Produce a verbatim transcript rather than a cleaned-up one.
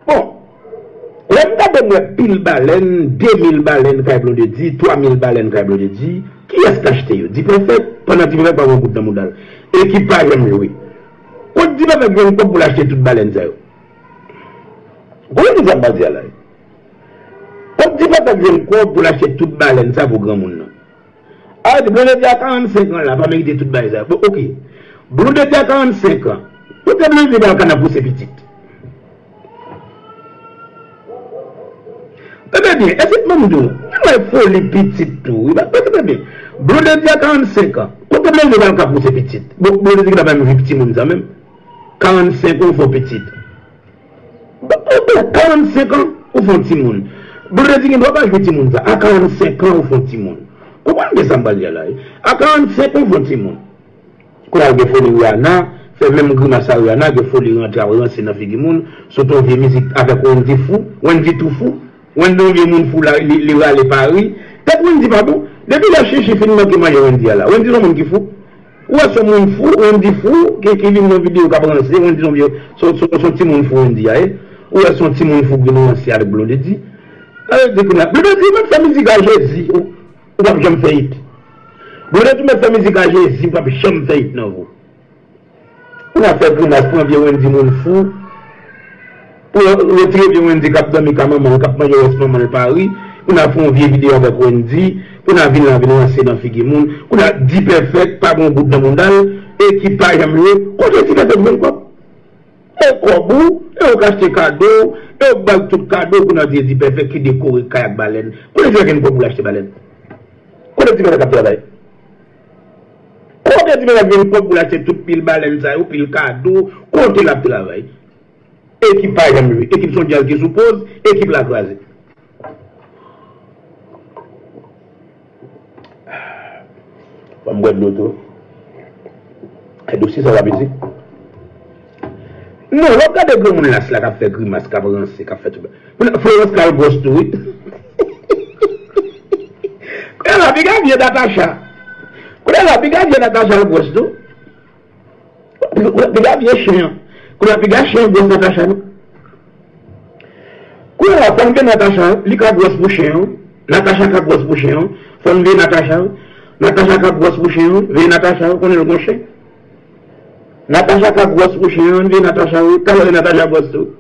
Bon, lè m gade m wè pil balèn, de mil balèn kay Blondedy, twa mil balèn kay Blondedy, kiyès k achte yo? Dipèfèk, pandan Dipèfèk pa gen goud nan mouda l. Ekip pa janm jwe. Kot Dipèfèk jwenn kòb pou l achte tout balèn sa yo? Ou konprann sa m pral di a la? Kot Dipèfèk jwenn kòb pou l achte tout balèn sa pou granmoun nan? A, di Blondedy a karannsenk an la, pa merite tout bagay sa. Bon, oke. Blondedy a karannsenk an. Kote Blondedy pral ka nan pouse pitit? Tande byen, èske m di w, gen lè foli pitit tou, wi, tande byen. Blondedy a karannsenk an. Kote Blondedy pral ka pouse pitit? Bon, Blondedy ki ta pa menm viv timoun sa menm. Karannsenk an, ou fè w pitit. Karannsenk an, ou fè w timoun. Blondedy gen dwa pa jwe timoun sa. A karannsenk an, ou fè w timoun. Konprann byen sa m pral di a la, wi. A karannsenk an, ou fè w timoun. Kounye a, gen foli Rihanna, fè menm grimas a Rihanna, gen foli rantre ap ranse nan figi moun, sot yon vye mizik avèk Wendy fou, Wendy tou fou, Wendy yon vye moun fou la, li, li rale Paris. Tèt Wendy pa bon. Depi lè Chichi fin manke manje Wendy a la, Wendy se yon moun ki fou. Ou wè se yon moun fou, Wendy fou, ki, ki vin nan videyo k ap ranse, Wendy se yon vye, se, se, se yon timoun fou Wendy a ye. Ou wè se yon timoun fou ki vin ranse avèk Blondedy. Sa vle di kounye a, Blondedy mèt fè mizik a Jezi, ou, ou p ap janm fè it. Blondedy mèt fè mizik a Jezi, ou p ap janm fè it nan vi w. Ou nan fè grimas, pran vye Wendy moun fou. Ou retire vye Wendy k ap dòmi ka manman l, k ap manje rès manman l Paris. Ou nan fè yon vye videyo avèk Wendy. Ou nan vin la vin ranse nan figi moun. Ou nan Dipèfèk, pa gen goud nan mouda l. Ekip pa janm jwe. Kote Dipèfèk jwenn kòb? E kòb ou, e ou k achte kado, e ou k ba l tout kado, kounye a w di Dipèfèk ki dekore kay ak balèn. Kote Dipèfèk jwenn kòb pou l achte balèn? Kote Dipèfèk ap travay? Kote Dipèfèk jwenn kòb pou l achte tout pil balèn sa yo, pil kado, kote l ap travay? Ekip pa janm jwe, ekip se yon djaz ki sou poz, ekip la kraze. Fò m bwè dlo tou. E dosye sa w ap isi? Non, w ap gade granmoun las la k ap fè grimas, k ap ranse, k ap fè tout. Florence ka al gwòs tou, wi. Kounye a la, piga vye Natacha. Kounye a la, piga vye Natacha al gwòs tou. Piga vye chen an. Kounye a, piga chen an gwòs Natacha, non? Kounye a, fò n veye Natacha, li ka gwòs pou chen an. Natacha ka gwòs pou chen an. Fò n veye Natacha. Natacha ka gwòs pou chen an. Veye Natacha, ou konnen l gon chen. Natacha ka gwòs pou chen an, veye Natacha, wi. Talè Natacha gwòs tou.